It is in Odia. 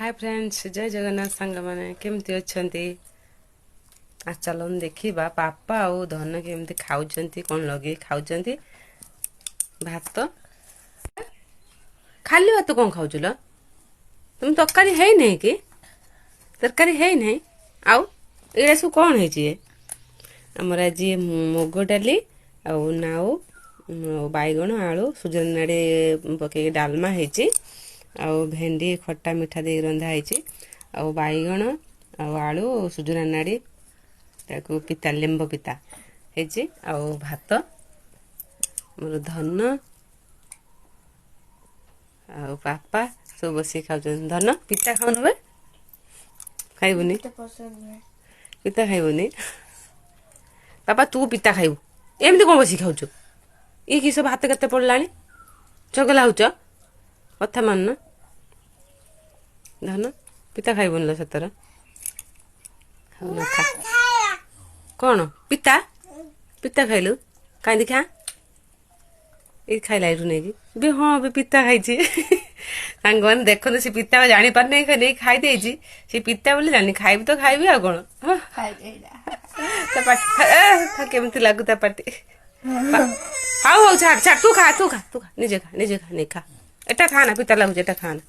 ହାଏ ଫ୍ରେଣ୍ଡସ୍, ଜୟ ଜଗନ୍ନାଥ। ସାଙ୍ଗମାନେ, କେମିତି ଅଛନ୍ତି? ଚାଲନ୍ତୁ ଦେଖିବା ପାପା ଆଉ ଧନ କେମିତି ଖାଉଛନ୍ତି, କ'ଣ ଲଗେଇ ଖାଉଛନ୍ତି ଭାତ। ଖାଲି ଭାତ କ'ଣ ଖାଉଛୁ ଲୋ? ତୁମ ତରକାରୀ ହେଇନାହିଁ କି? ତରକାରୀ ହେଇନାହିଁ? ଆଉ ଏଇଟା ସବୁ କ'ଣ ହେଇଛି? ଏ ଆମର ଆଜି ମୁଗ ଡାଲି ଆଉ ନାଉ ଆଉ ବାଇଗଣ, ଆଳୁ, ସୁଜନ ନାଡ଼ି ପକେଇକି ଡାଲମା ହେଇଛି ଆଉ ଭେଣ୍ଡି ଖଟା ମିଠା ଦେଇ ରନ୍ଧା ହେଇଛି ଆଉ ବାଇଗଣ ଆଉ ଆଳୁ, ସୁଜନା ନାଡ଼ି, ତାକୁ ପିତା, ଲେମ୍ବୁ ପିତା ହେଇଛି ଆଉ ଭାତ। ମୋର ଧନ ଆଉ ପାପା ସବୁ ବସିକି ଖାଉଛନ୍ତି। ଧନ, ପିତା ଖାଉନୁ ବେ? ଖାଇବୁନି? ପିତା ଖାଇବୁନି? ବାପା, ତୁ ପିତା ଖାଇବୁ? ଏମିତି କ'ଣ ବସିକି ଖାଉଛୁ? ଇଏ କି ସବୁ ହାତ କେତେ ପଡ଼ିଲାଣି? ଚଗଲା ହଉଛ, କଥା ମାନୁନ। ଧନ, ପିତା ଖାଇବୁନି ଲୋ? ସତର ଖାଉନ? ଖା। କ'ଣ ପିତା? ପିତା ଖାଇଲୁ? କାହିଁକି ଖା। ଏଇ ଖାଇଲା ଏଇଠୁ ନେଇକି ବି। ହଁ ବି ପିତା ଖାଇଛି। ସାଙ୍ଗମାନେ, ଦେଖନ୍ତୁ, ସେ ପିତା ଜାଣିପାରୁନି, ନେଇକି ଖାଇ ଦେଇଛି। ସେ ପିତା ବୋଲି ଜାଣିନି। ଖାଇବି ତ ଖାଇବି, ଆଉ କ'ଣ। ତା ପାଟି କେମିତି ଲାଗୁ ତା ପାଟି। ହଉ ହଉ, ଛାଡ଼ ଛାଡ଼, ତୁ ଖା, ତୁ ଖା, ତୁ ଖା, ନିଜେ ଖା, ନିଜେ ଖା, ନେଇ ଖା। ଏଟା ଖା ନା, ପିତା ଲାଗୁଛି, ଏଟା ଖା ନା।